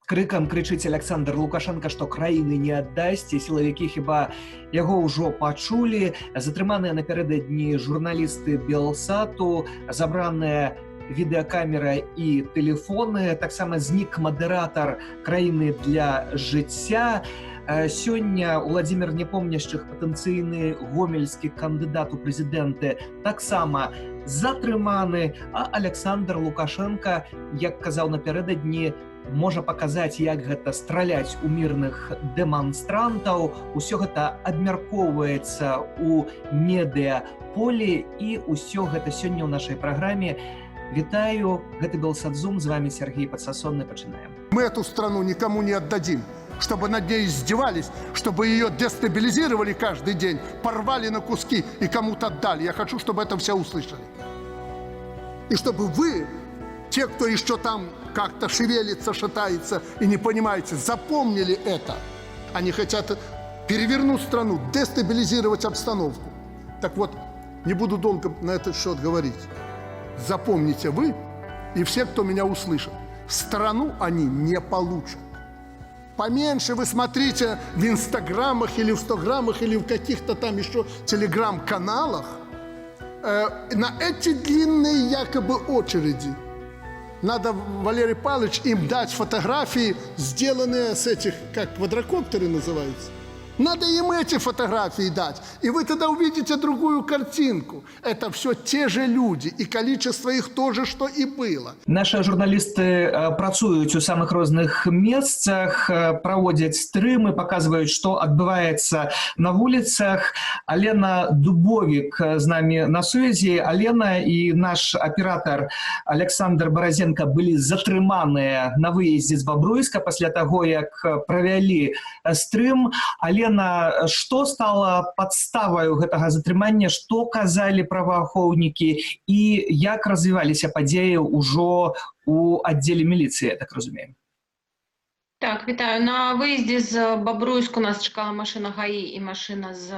Крыкам крычыць Александр Лукашенко, што краіны не аддасць, і сілавікі хіба яго ўжо пачулі. Затрыманыя напярэдадні журналісты Белсату, забраныя відэакамера і тэлефоны, таксама знік мадэратар «Краіны для жыцця». Сёння Владимир Непомнящих, патэнцыйны гомельскі кандыдат у прэзідэнты, таксама затрыманы, а Александр Лукашенко, як казаў напярэдадні, можа паказаць, як гэта страляць у мірных дэманстрантаў. Усё гэта абмяркоўваецца у медыа полі, і ўсё гэта сёння ў нашай праграме. Вітаю, гэта Белсат Зум, з вами Сергей Падсасонны, пачынаем. Мы эту страну никому не отдадим, чтобы над ней издевались, чтобы ее дестабилизировали каждый день, порвали на куски и кому-то отдали. Я хочу, чтобы это все услышали. И чтобы вы, те, кто еще там как-то шевелится, шатается и не понимаете, запомнили это. Они хотят перевернуть страну, дестабилизировать обстановку. Так вот, не буду долго на этот счет говорить. Запомните вы и все, кто меня услышит. Страну они не получат. Поменьше вы смотрите в инстаграмах или в стограммах или в каких-то там еще телеграм-каналах на эти длинные якобы очереди. Надо, Валерий Павлович, им дать фотографии, сделанные с этих, как квадрокоптеры называются. Надо им эти фотографии дать. И вы тогда увидите другую картинку. Это все те же люди, и количество их тоже, что и было. Нашы журналісты працуюць у самых розных месцах, праводзяць стрымы, паказваюць, што адбываецца на вуліцах. Алена Дубовік з намі на сувязі. Алена і наш аператар Александр Баразенко былі затрыманыя на выездзе з Бабруйска пасля таго, як правялі стрым. Алена, што стала падставаю гэтага затрымання, што казалі праваахоўнікі і як развіваліся падзеі ўжо у аддзеле міліцыі, я так разумею? Так, вітаю. На выездзе з Бабруйску нас чакала машына ГАІ і машына з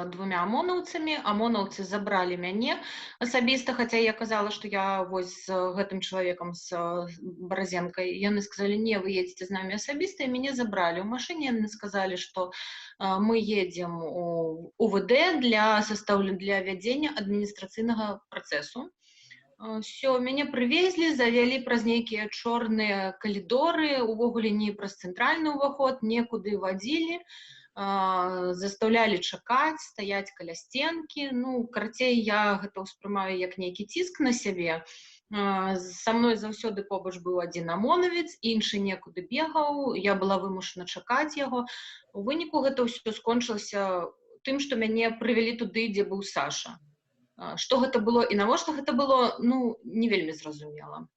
двумя амонаўцамі. Амонаўцы забралі мяне асабіста, хаця я казала, што я вось з гэтым чалавекам, з Баразенкай. Яны сказалі: «Не, вы едзеце з намі асабіста», і мяне забралі. У машыне яны сказалі, што мы едзем у УВД для вядзення адміністрацыйнага працэсу. Все, мяне прывезлі, завялі праз нейкія чорныя калідоры, увогуле не праз цэнтральны ўваход, некуды вадзілі, застаўлялі чакаць, стаяць каля сценкі. Ну, карацей, я гэта ўспрымаю як нейкі ціск на сябе. Са мной заўсёды побач быў адзін амонавец, іншы некуды бегаў, я была вымушана чакаць яго. У выніку гэта ўсё скончылася тым, што мяне прывялі туды, дзе быў Саша. Што гэта было і навошта гэта было, ну, не вельмі зразумела.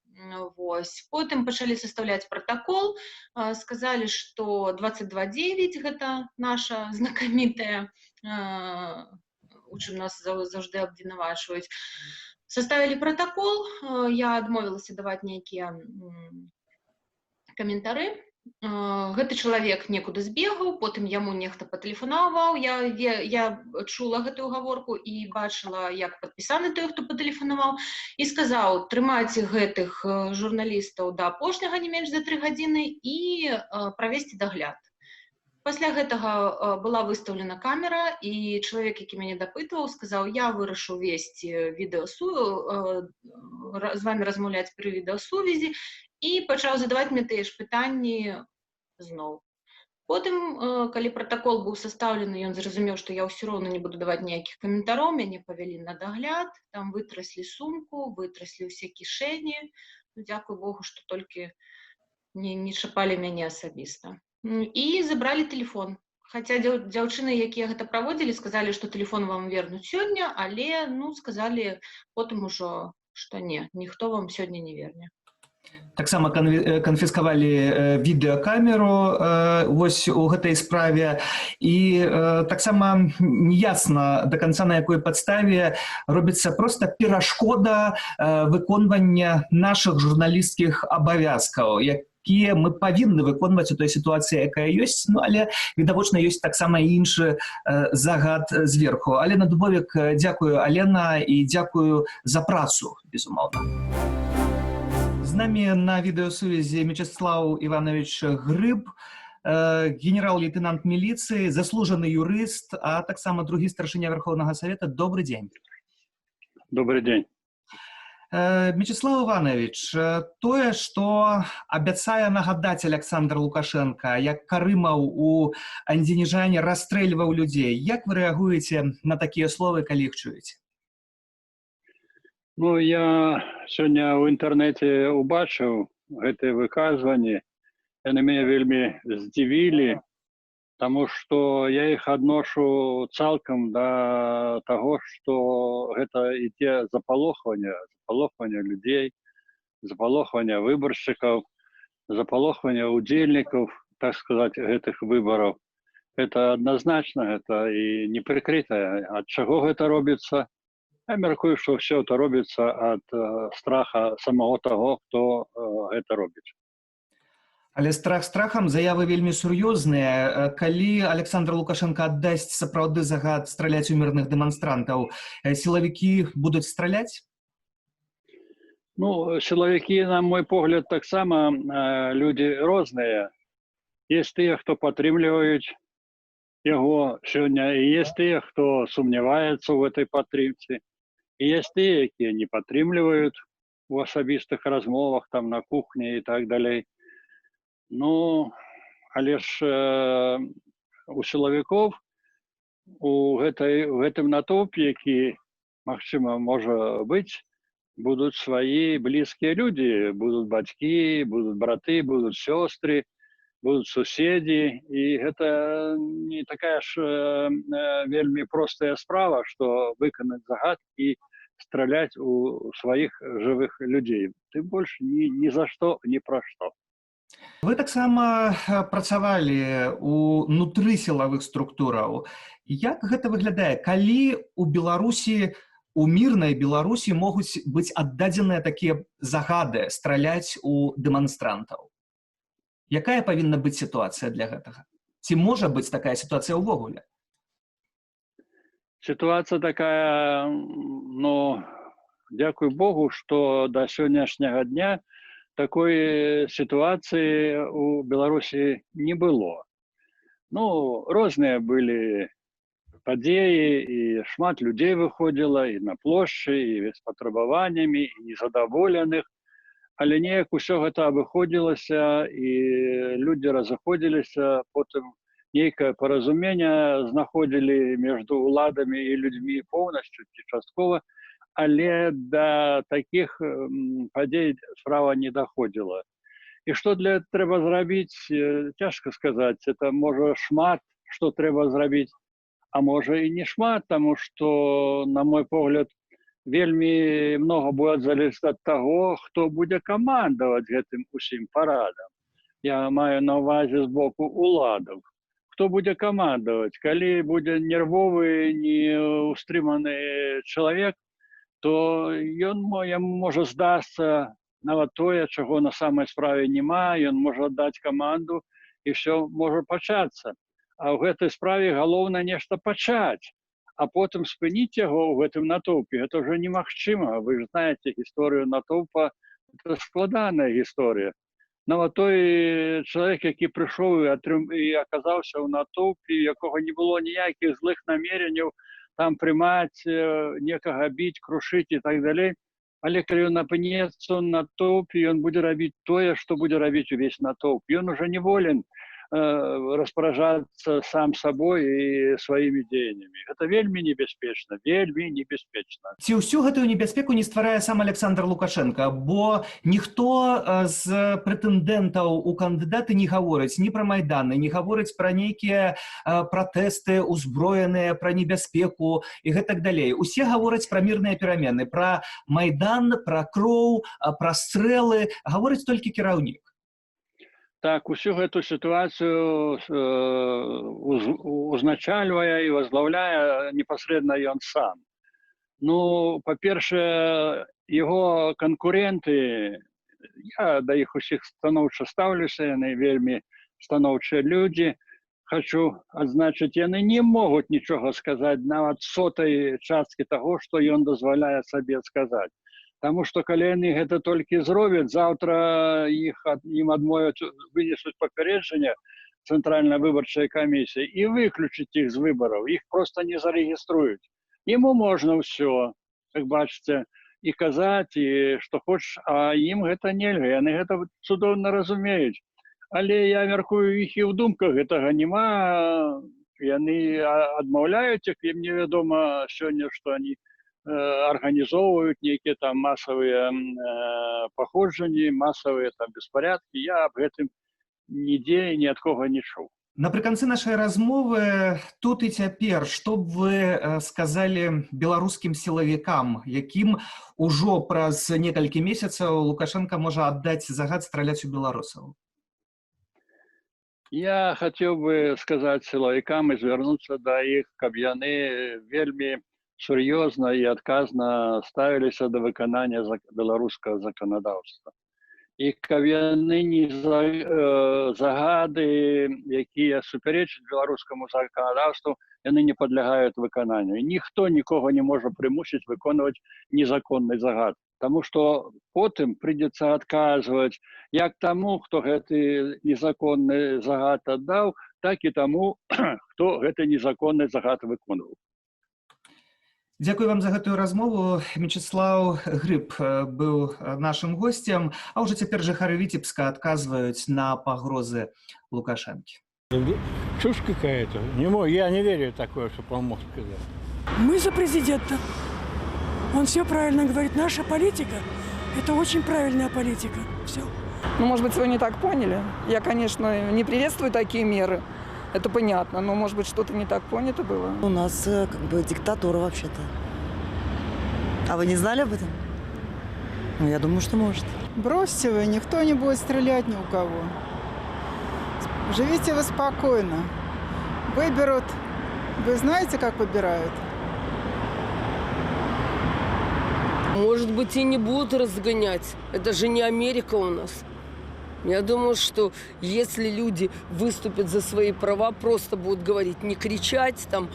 Вось. Потым пачалі састаўляць пратакол, сказалі, што 22.9, гэта наша знакамітая, у чым нас заўжды абвінавачваюць. Составили протокол, я адмовілася даваць нейкія каментары. Гэты чалавек некуды збегаў, потым яму нехта патэлефанаваў, я чула гэтую гаворку і бачыла, як падпісаны той, хто патэлефанаваў, і сказаў трымаць гэтых журналістаў да апошняга, не менш за 3 гадзіны, і правесці дагляд. Пасля гэтага была выстаўлена камера, і чалавек, які мяне дапытваў, сказаў: «Я вырашыў весці відэасу з вами размаўляць пры відэасувязі», і пачаў задаваць мне тыя ж пытанні зноў. Потым, калі пратакол быў састаўлены, ён зразумеў, што я ўсё роўна не буду даваць ніякіх каментароў, мяне павялі на дагляд, там вытраслі сумку, вытраслі ўсе кішэні. Ну, дзякуй Богу, што толькі не чапалі мяне асабіста. І забралі телефон. Хаця дзяўчыны, якія гэта праводзілі, сказалі, што телефон вам вернуць сёння, але, ну, сказалі потым ужо, што не, ніхто вам сёння не верне. Таксама канфіскавалі відэакамеру вось у гэтай справе, і таксама неясна до конца, на якой падставе робіцца проста перашкода выконвання нашых журналісцкіх абавязкаў, якія мы павінны выконваць у той сітуацыі, якая ёсць. Ну, але відавочна, ёсць таксама іншы загад зверху. Алена Дубовік, дзякую, Алена, і дзякую за працу, безумоўна. З З намі на відэасувязі Мечыслаў Іванавіч Грыб, генерал-лейтенант міліцыі, заслужаны юрыст, а таксама другі старшыня Вярхоўнага Савета. Добры дзень. Добрый день. Мечыслаў Іванавіч, тое, што абяцае нагадаць Аляксандр Лукашэнка, як Карымаў у Андзіжане расстрэльваў людзей, як вы рэагуеце на такія словы, калі іх чуеце? Ну, я сёння ў інтэрнэце убачыў гэтыя выказванні. Яны мяне вельмі здзівілі, таму што я іх адношу цалкам да таго, што гэта ідзе запалохванне, запалохванне людзей, запалохванне выбаршчыкаў, запалохванне удзельнікаў, так сказать, гэтых выбараў. Это адназначна, гэта і непрыкрытае. Ад чаго гэта робіцца? Я мяркую, што ўсё это робіцца ад страха самого таго, хто гэта робіць. Але страх страхам, заявы вельмі сур'ёзныя. Калі Аляксандр Лукашэнка аддасць сапраўды загад страляць у мірных дэманстрантаў, сілавікі будуць страляць? Ну, сілавікі, на мой погляд, таксама людзі розныя. Есть тыя, хто падтрымліваюць яго сёння, і есть тыя, хто сумняваецца ў гэтай падтрымцы. І есть тыя, якія не падтрымліваюць у асабістых размовах, там на кухні і так далей. Ну, але ж у сілавікоў у гэтым натоўпе, які, магчыма, можа быць, будуць свае блізкія людзі, будуць бацькі, будуць браты, будуць сёстры, будуць суседзі, і гэта не такая ж вельмі простая справа, што выканаць загад і страляць у сваіх жывых людзей. Тым больш ні за што, ні пра што. Вы таксама працавалі унутры сілавых структураў. Як гэта выглядае, калі у Беларусі, у мірнай Беларусі могуць быць аддадзеныя такія загады страляць у дэманстрантаў? Якая павінна быць сітуацыя для гэтага? Ці можа быць такая сітуацыя ўвогуле? Сітуацыя такая, ну, дзякуй Богу, што да сённяшняга дня такой сітуацыі у Беларусі не было. Ну, розныя былі падзеі, і шмат людзей выходзіла і на плошчы, і з патрабаваннямі, і незадаволеных, але неяк усё гэта абыходзілася, і людзі разыходзіліся, потым нейкае паразуменне знаходзілі между уладамі і людзьмі поўнасцю ці часткова, але да такіх падзей справа не даходзіла. І што для трэба зрабіць, цяжка сказаць, это можа шмат, што трэба зрабіць, а можа і не шмат, таму што, на мой погляд, вельмі многа будзе залежаць ад таго, хто будзе камандаваць гэтым усім парадам. Я маю на ўвазе з боку уладаў. Хто будзе камандаваць? Калі будзе нервовы, неўстрыманы чалавек, то ён яму можа здасца нават тое, чаго на самай справе няма, ён можа аддаць каманду, і ўсё можа пачацца. А ў гэтай справе галоўнае нешта пачаць, а потым спыніць яго ў гэтым натоўпе, гэта ўжо немагчыма. Вы ж знаеце гісторыю натоўпа, это складаная гісторыя. Нават той чалавек, які прыйшоў і аказаўся ў натоўпе, якога не было ніякіх злых намеренняў там прымаць, некага біць, крушыць і так далей, але калі ён апынецца ў натоўпе, ён будзе рабіць тое, што будзе рабіць увесь натоўп. Ён уже не волен распараджацца сам сабой і сваімі дзеяннямі. Гэта вельмі небяспечна, вельмі небяспечна. Ці ўсю гэтую небяспеку не стварае сам Аляксандр Лукашэнка? Бо ніхто з прэтэндэнтаў у кандыдаты не гаворыць ні пра Майданы, не гаворыць пра нейкія пратэсты узброеныя, пра небяспеку і гэтак далей. Усе гавораць пра мірныя перамены, пра Майдан, пра кроў, пра стрэлы, гаворыць толькі кіраўнік. Так, усю гэту сітуацыю узначальвае і возглавляе непасрэдна ён сам. Ну, па-першае, яго канкуренты, я да іх усіх станоўча стаўлюся, яны вельмі станоўчыя людзі, хочу адзначыць, яны не могуць нічога сказаць нават сотай часткі таго, што ён дазваляе сабе сказаць. Таму што калі яны гэта толькі зробяць, заўтра ім адмовяць, вынесуць папярэджанне Цэнтральная выбарчая камісія і выключыць іх з выбараў, іх просто не зарэгіструюць. Ему можна ўсё, как бачыце, і казаць, і што хочаш, а ім гэта нельга, яны гэта цудоўна разумеюць. Але я мяркую, іх і ў думках гэтага няма, яны адмаўляюць іх, ім невядома сёння, што они арганізоўваюць нейкія там масавыя паходжанні, масавыя там беспорядки. Я аб гэтым нідзе ні ад кого не чуў. Напрыканцы нашай размовы, тут і цяпер, што б вы сказалі беларускім сілавікам, якім ужо праз некалькі месяцаў Лукашэнка можа аддаць загад страляць у беларусаў? Я хацеў бы сказаць сілавікам і звярнуцца да іх, каб яны вельмі сур'ёзна і адказна ставіліся да выканання беларускага заканадаўства. І каб яны не загады, якія супярэчаць беларускаму заканадаўству, яны не падлягаюць выкананню. І ніхто нікога не можа прымусіць выконваць незаконны загад. Таму што потым прыйдзецца адказваць як таму, хто гэты незаконны загад аддаў, так і таму, хто гэты незаконны загад выконваў. Дзякую вам за гэтую размову. Мечыслаў Грыб быў нашым госцем, а ўжо цяпер жыхары Віцебска адказваюць на пагрозы Лукашэнкі. Чушь какая-то. Не мог, я не верю в такое, чтобы он мог сказать. Мы за президента. Он все правильно говорит. Наша политика – это очень правильная политика. Все. Ну, может быть, вы не так поняли. Я, конечно, не приветствую такие меры. Это понятно, но, может быть, что-то не так понято было. У нас как бы диктатура вообще-то. А вы не знали об этом? Ну, я думаю, что может. Бросьте вы, никто не будет стрелять ни у кого. Живите вы спокойно. Выберут. Вы знаете, как выбирают? Может быть, и не будут разгонять. Это же не Америка у нас. Я думаю, что если люди выступят за свои права, просто будут говорить, не кричать там,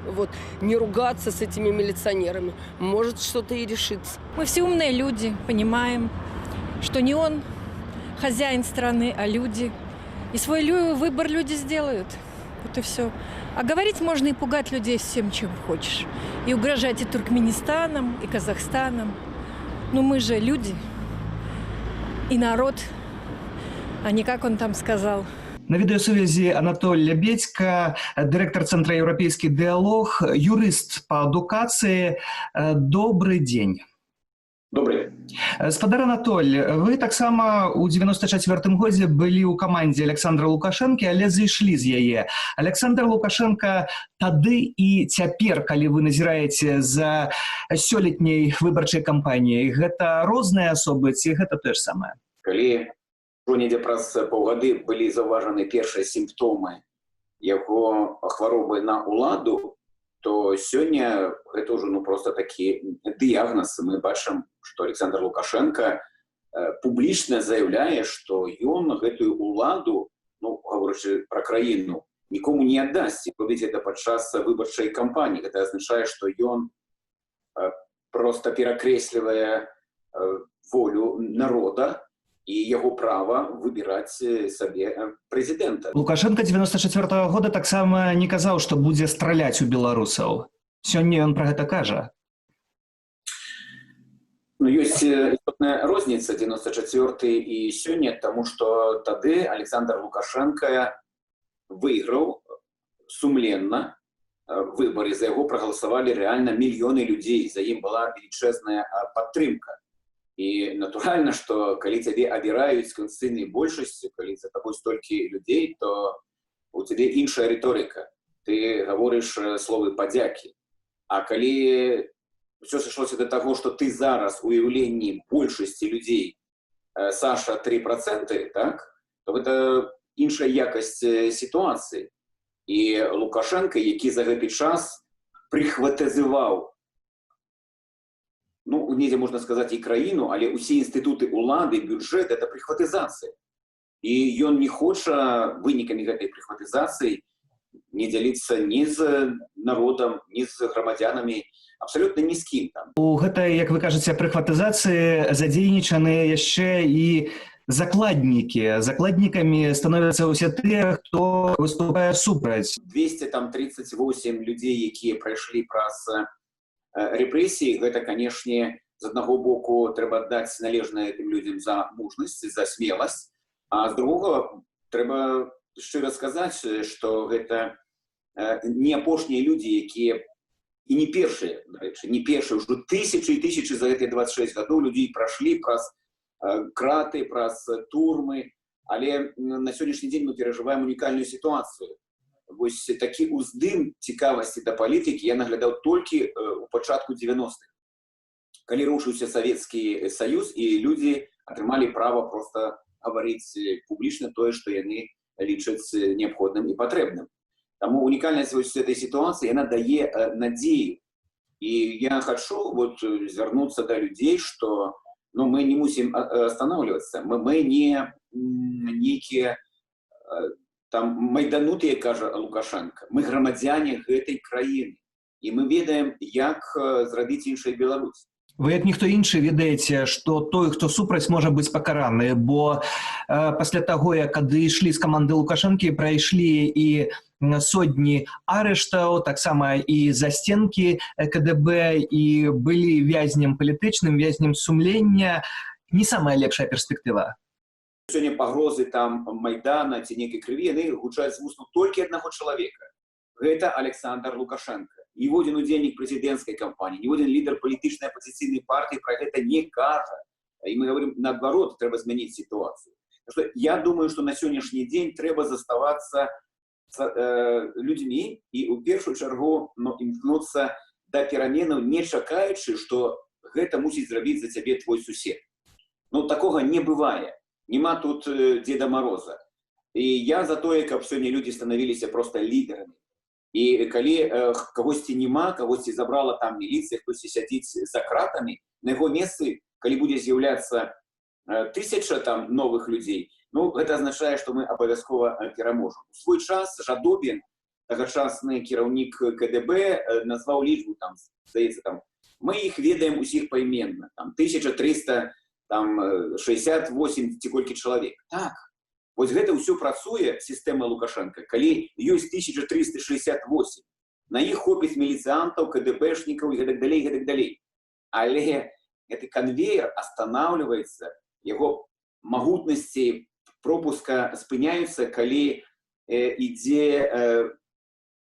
вот, не ругаться с этими милиционерами, может, что-то и решится. Мы все умные люди, понимаем, что не он хозяин страны, а люди. И свой выбор люди сделают. Вот и все. А говорить можно и пугать людей всем, чем хочешь. И угрожать и Туркменистаном, и Казахстаном. Но мы же люди и народ, а не как он там сказал. На відэасувязі Анатоль Лябедзька, дырэктар Цэнтра «Еўрапейскі дыалог», юрыст па адукацыі. Добры дзень. Добрый. Спадар Анатоль, вы таксама ў 94 годзе былі ў камандзе Аляксандра Лукашэнкі, але зышлі з яе. Аляксандр Лукашэнка тады і цяпер, калі вы назіраеце за сёлетняй выбарчай кампаніяй, гэта розныя асобы ці гэта тое ж самае? Калі ўжо недзе праз паўгады былі заўважаны першыя сімптомы яго хваробы на ўладу, то сёння гэта ўжо, ну, просто такі дыягназ. Мы бачым, што Аляксандр Лукашэнка публічна заяўляе, што ён гэтую ўладу, ну, гаворачы пра краіну, нікому не аддасць, і робіць гэта падчас выбарчай кампаніі. Гэта азначае, што ён просто перакрэслівае волю народа і яго права выбіраць сабе прэзідэнта. Лукашэнка 94-го года таксама не казаў, што будзе страляць у беларусаў. Сёння ён пра гэта кажа. Ну, ёсць істотная розніца 94 і сёння, таму што тады Аляксандр Лукашэнка выйграў сумленна выбары, за яго прагаласавалі рэальна мільёны людзей, за ім была велічэзная падтрымка. І натуральна, што калі цябе абіраюць з канстытуцыйнай большасцю, калі за табой столькі людзей, то у цябе іншая рыторыка. Ты гаворыш словы падзякі. А калі ўсё сышлося да таго, што ты зараз у уяўленні большасці людзей Саша 3%, так, то гэта іншая якасць сітуацыі. І Лукашэнка, які за гэты час прыхватызаваў, ну, недзе можна сказаць, і краіну, але ўсе інстытуты улады, бюджэт — это прыхватызацыя. І ён не хоча вынікамі гэтай прыхватызацыі не дзяліцца ні з народам, ні з грамадзянамі. Абсолютно ні з кім там. У гэтай, як вы кажаце, прыхватызацыі задзейнічаны яшчэ і закладнікі. Закладнікамі становяцца ўсе тыя, хто выступае супраць. 238 людзей, якія прайшлі праз рэпрэсіі, гэта, канешне, з аднаго боку трэба аддаць належнае гэтым людзям за мужнасць, за смеласць, а з другога трэба шчыра сказаць, што гэта не апошнія людзі, якія і не першыя, дарэчы, не першыя, ўжо тысячы і тысячы за гэтыя 26 гадоў людзей прайшлі праз краты, праз турмы, але на сённяшні дзень мы перажываем унікальную сітуацыю. Вось такі ўздым цікавасці да палітыкі я наглядаў толькі у пачатку 90-х, калі рушыўся Савецкі Саюз і людзі атрымалі права проста гаварыць публічна тое, што яны лічаць неабходным і патрэбным. Таму унікальнасць вось этой сітуацыі, яна дае надзею. І я хачу вот звярнуцца да людзей, што, ну, мы не мусім останавливаться, мы не нейкія там майданутыя, кажа Лукашенко, мы грамадзяне гэтай краіны. І мы ведаем, як зрабіць іншай Беларусь. Вы, як ніхто іншы, ведаеце, што той, хто супраць, можа быць пакараны, бо пасля таго, як адышлі з каманды Лукашэнкі, прайшлі і сотні арыштаў, таксама і засценкі КДБ, і былі вязнем палітычным, вязнем сумлення. Не самая лепшая перспектыва. Сёння пагрозы там Майдана ці нейкай крыві, яны гучаць з вуснаў толькі аднаго чалавека. Гэта Александр Лукашенко. Ніводзін удзельнік прэзідэнцкай кампаніі, ніводзін лідар палітычнай апазіцыйнай партыі пра гэта не кажа. І мы говорим наадварот, трэба змяніць сітуацыю. Так што я думаю, што на сённяшні дзень трэба заставацца людзьмі і ў першую чаргу, ну, імкнуцца да пераменаў, не чакаючы, што гэта мусіць зрабіць за цябе твой сусед. Ну, такога не бывае. Нема тут Деда Мороза. І я за тое, каб сёння людзі станавіліся проста лідарамі. І калі кагосьці нема, кагосьці забрала там міліцыя, хтосьці сядзіць за кратамі, на яго месцы, калі будзе з'яўляцца 1000 там новых людзей, ну, гэта азначае, што мы абавязкова пераможам. У свой час Жадобін, тагачасны кіраўнік КДБ, назваў лічбу, там, здаецца, там, мы іх ведаем усіх пайменна, там, 1300, там, 68 ці колькі чалавек. Так, вось гэта ўсё працуе, сістэма Лукашенко, калі ёсць 1368, на іх хопіць міліцыянтаў, КДБшнікаў і гэтак далей, і гэтак далей. Але гэты канвеер останавливается, яго магутнасці пропуска спыняюцца, калі ідзе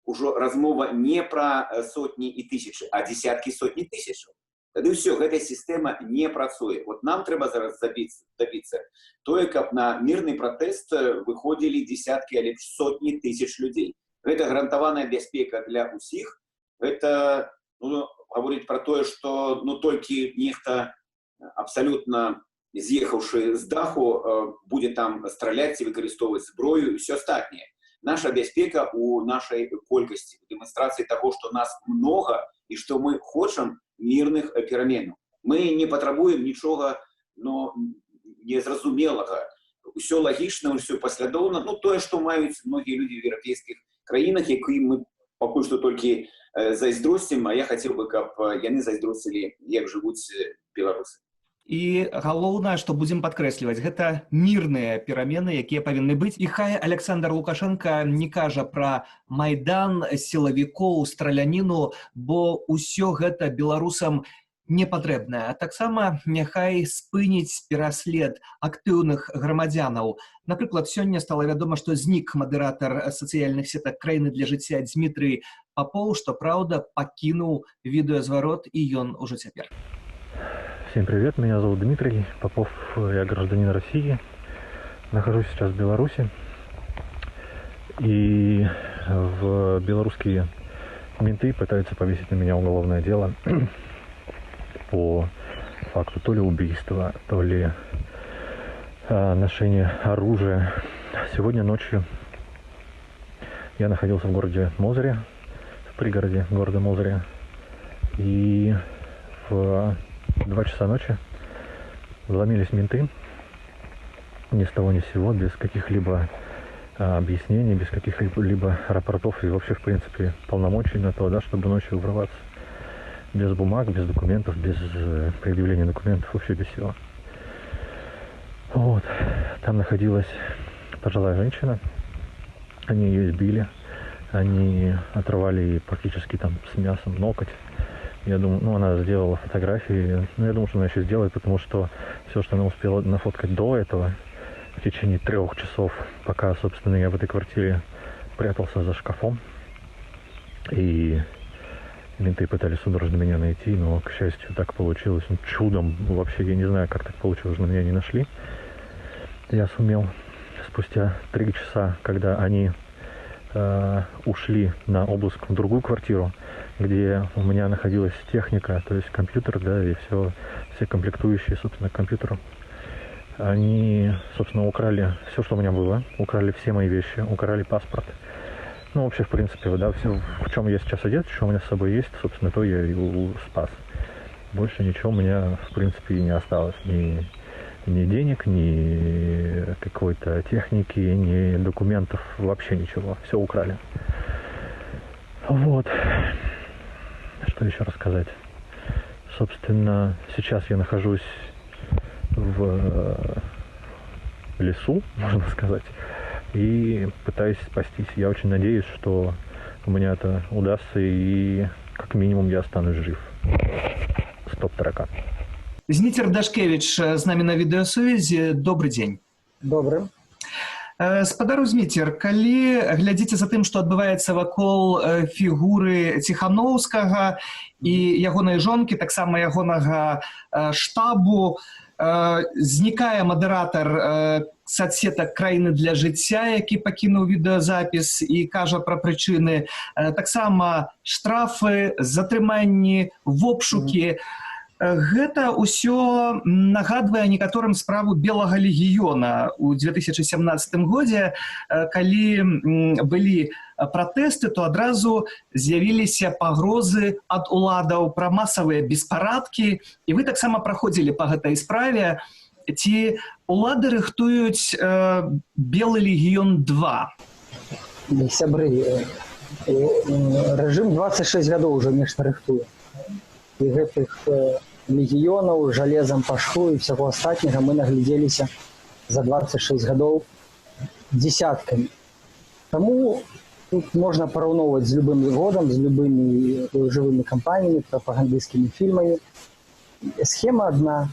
ўжо размова не пра сотні і тысячы, а десяткі, сотні тысячаў. Тады ўсё, гэтая сістэма не працуе. Вот нам трэба зараз дабіцца тое, каб на мірны пратэст выходзілі десяткі, а лепш сотні тысяч людзей. Гэта гарантаваная бяспека для ўсіх. Гэта, ну, гаворыць пра тое, што, ну, толькі нехта, абсалютна з'ехаўшы з даху, будзе там страляць і выкарыстоўваць зброю і ўсё астатняе. Наша бяспека ў нашай колькасці, у дэманстрацыі таго, што нас многа і што мы хочам мірных пераменаў. Мы не патрабуем нічога, но незразумелага. Усё лагічна, усё паслядоўна, ну, тое, што маюць многія людзі ў еўрапейскіх краінах, якім мы пакуль што толькі зайздросцім, а я хацеў бы, каб яны зайздросцілі, як жывуць беларусы. І галоўнае, што будзем падкрэсліваць, гэта мірныя перамены, якія павінны быць. І хай Александр Лукашенко не кажа пра Майдан, сілавікоў, страляніну, бо ўсё гэта беларусам не патрэбнае. А таксама няхай спыніць пераслед актыўных грамадзянаў. Напрыклад, сёння стала вядома, што знік мадэратар сацыяльных сетак «Краіны для жыцця» Дмітрый Папоў, што праўда, пакінуў відэазварот, і ён ужо цяпер. Всем привет, меня зовут Дмитрий Попов, я гражданин России, нахожусь сейчас в Беларуси, и в белорусские менты пытаются повесить на меня уголовное дело по факту то ли убийства, то ли ношения оружия. Сегодня ночью я находился в городе Мозыре, в пригороде города Мозыря, и в 2 часа ночи вломились менты, ни с того ни с сего, без каких-либо объяснений, без каких-либо рапортов и вообще, в принципе, полномочий на то, да, чтобы ночью врываться Без бумаг, без документов, без предъявления документов, вообще без всего. Вот. Там находилась пожилая женщина. Они ее избили. Они оторвали ей практически там с мясом ноготь. Я думаю, ну, она сделала фотографии. Ну, я думаю, что она еще сделает, потому что все, что она успела нафоткать до этого, в течение 3 часов, пока, собственно, я в этой квартире прятался за шкафом, и менты пытались судорожно меня найти, но, к счастью, так получилось. Ну, чудом вообще, я не знаю, как так получилось, но меня не нашли. Я сумел спустя 3 часа, когда они ушли на обыск в другую квартиру, где у меня находилась техника, то есть компьютер, да, и все комплектующие, собственно, к компьютеру. Они, собственно, украли все, что у меня было, украли все мои вещи, украли паспорт. Ну, вообще, в принципе, да, все, в чем я сейчас одет, что у меня с собой есть, собственно, то я и спас. Больше ничего у меня, в принципе, и не осталось. Ни денег, ни какой-то техники, ни документов, вообще ничего. Все украли. Вот. Что еще рассказать? Собственно, сейчас я нахожусь в лесу, можно сказать, и пытаюсь спастись. Я очень надеюсь, что у меня это удастся, и как минимум я останусь жив. Стоп, таракан. Зміцер Дашкевіч з намі на відэасувязі. Добры дзень. Добры. Спадару Зміцер, калі глядзіце за тым, што адбываецца вакол фігуры Ціханоўскага і ягонай жонкі, таксама ягонага штабу, знікае мадэратар сацсетак «Краіны для жыцця», які пакінуў відэазапіс і кажа пра прычыны, таксама штрафы, затрыманні, вобшукі. Гэта ўсё нагадвае некаторым справу Белага легіёна ў 2017 годзе, калі былі пратэсты, то адразу з'явіліся пагрозы ад уладаў пра масавыя беспарадкі, і вы таксама праходзілі па гэтай справе. Ці улады рыхтуюць Белы легіён 2? Сябры, рэжым 26 гадоў ужо нешта рыхтуе. І гэтых легіёнаў, жалезам па шву і всяго астатняга мы наглядзеліся за 26 гадоў десяткамі. Таму тут можна параўноўваць з любым годам, з любымі жывымі кампаніямі, прапагандысцкімі фільмамі. Схема адна: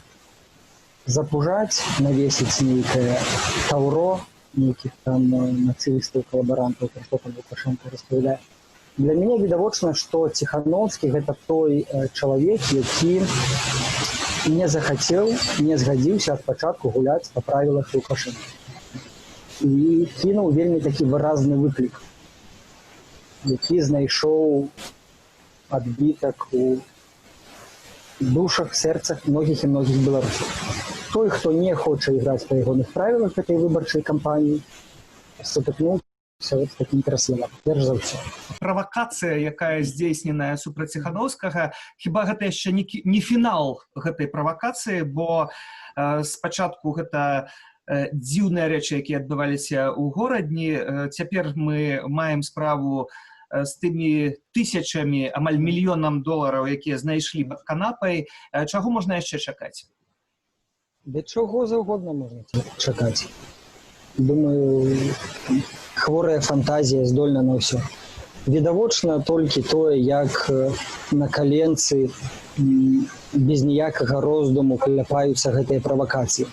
запужаць, навесіць нейкае таўро, нейкіх там нацыстаў, калабарантаў, пра што там Лукашэнка распавядае. Для мяне відавочна, што Ціханоўскі гэта той чалавек, які не захацеў, не згадзіўся ад пачатку гуляць па правілах Лукашэнкі. І кінуў вельмі такі выразны выклік, які знайшоў адбітак у душах, сэрцах многіх і многіх беларусаў. Той, хто не хоча іграць па ягоных правілах гэтай выбарчай кампаніі, сутыкнуўся вот з такім пераследам, перш за ўсё. Правакацыя, якая здзейсненая супраць Ціханоўскага, хіба гэта яшчэ не фінал гэтай правакацыі, бо спачатку гэта дзіўныя рэчы, якія адбываліся ў Горадні, цяпер мы маем справу з тымі тысячамі, амаль мільёнам долараў, якія знайшлі пад канапай. Чаго можна яшчэ чакаць? Да чаго заўгодна можна чакаць. Думаю, хворая фантазія здольна на ўсё. Відавочна толькі тое, як на каленцы без ніякага роздуму кляпаюцца гэтыя правакацыі.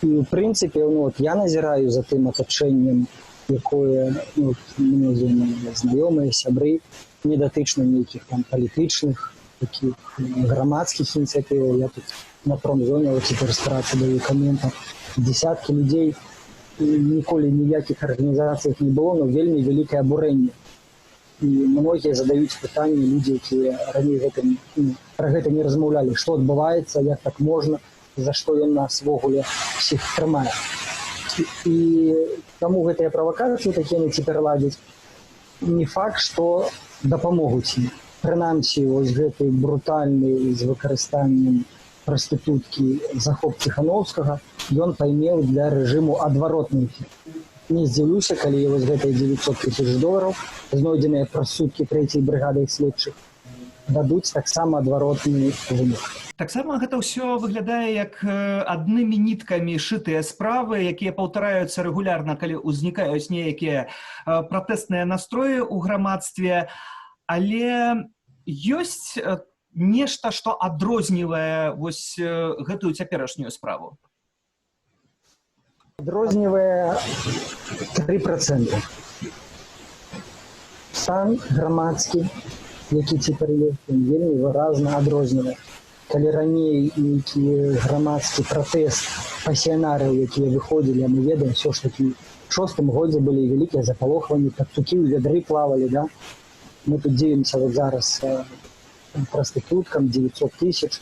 І, ў прынцыпе, ну, от я назіраю за тым атачэннем, якое, ну, многія мае знаёмыя, сябры, не датычна нейкіх там палітычных, такіх грамадскіх ініцыятываў. Я тут на промзоне вот цяпер з працы даю каментар. Десяткі людзей, ніколі ніякіх арганізацыях не было, но вельмі вялікае абурэнне. І многія задаюць пытанні, людзі, якія раней гэтым, ну, пра гэта не размаўлялі, што адбываецца, як так можна, за што ён нас увогуле всіх трымае. І таму гэтыя правакацыі, такія яны цяпер ладзяць, не факт, што дапамогуць ім. Прынамсі, вось гэты брутальны з выкарыстаннем прастытуткі захоп Ціханоўскага, ён паймеў для рэжыму адваротны эфект. Не здзіўлюся, калі вось гэтыя 900 тысяч долараў, знойдзеныя праз суткі трэцяй брыгадай следчых, Дадуць таксама адваротны вынік. Таксама гэта ўсё выглядае як аднымі ніткамі шытыя справы, якія паўтараюцца рэгулярна, калі ўзнікаюць нейкія пратэсныя настроі ў грамадстве, але ёсць нешта, што адрознівае вось гэтую цяперашнюю справу. Адрознівае 3%. Стан грамадскі, які цяпер ёсць, ён вельмі выразна адрознівае. Калі раней нейкі грамадскі пратэст пасіянарыў, якія выходзілі, а мы ведаем, все ж таки шостым годзе былі вялікія запалохванні, пацукі ў вядры плавалі, да? Мы тут дзівімся вот зараз прастытуткам 900 тысяч,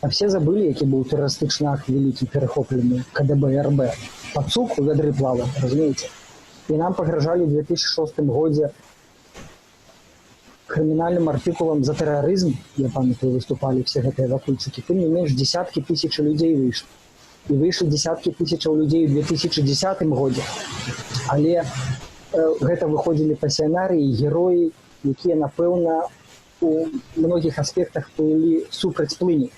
а все забылі, які быў тэрарыстычны акт вялікі, перахоплены КДБ, РБ. Пацук у вядры плаваў, разумееце? І нам пагражалі ў 2006 годзе крымінальным артыкулам за тэрарызм, я памятаю, выступалі все гэтыя вакульчыкі. Тым не менш десяткі тысяч людзей выйшлі. І выйшлі десяткі тысячаў людзей у 2010 годзе. Але гэта выходзілі пасіянары і героі, якія, напэўна, у многіх аспектах плылі супраць плыні.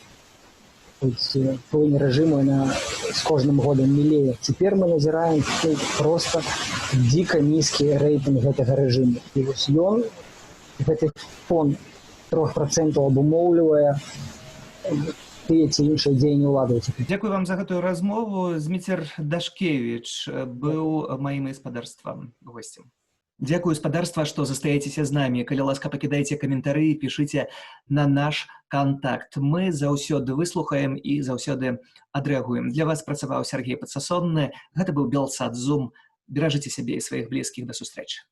Плынь рэжыму, яна з кожным годам мілее. Цяпер мы назіраем, ну, просто дзіка нізкі рэйтынг гэтага рэжыму. І вось ён, гэты фон 3%, абумоўлівае тыя ці іншыя дзеянні ўлады цяпер. Дзякую вам за гэтую размову. Зміцер Дашкевіч быў маім, спадарства, госцем. Дзякую, спадарства, што застаецеся з намі. Калі ласка, пакідайце каментары, пішыце на наш кантакт. Мы заўсёды выслухаем і заўсёды адрэагуем. Для вас працаваў Сяргей Падсасонны. Гэта быў Белсат Зум. Беражыце сябе і сваіх блізкіх. Да сустрэчы.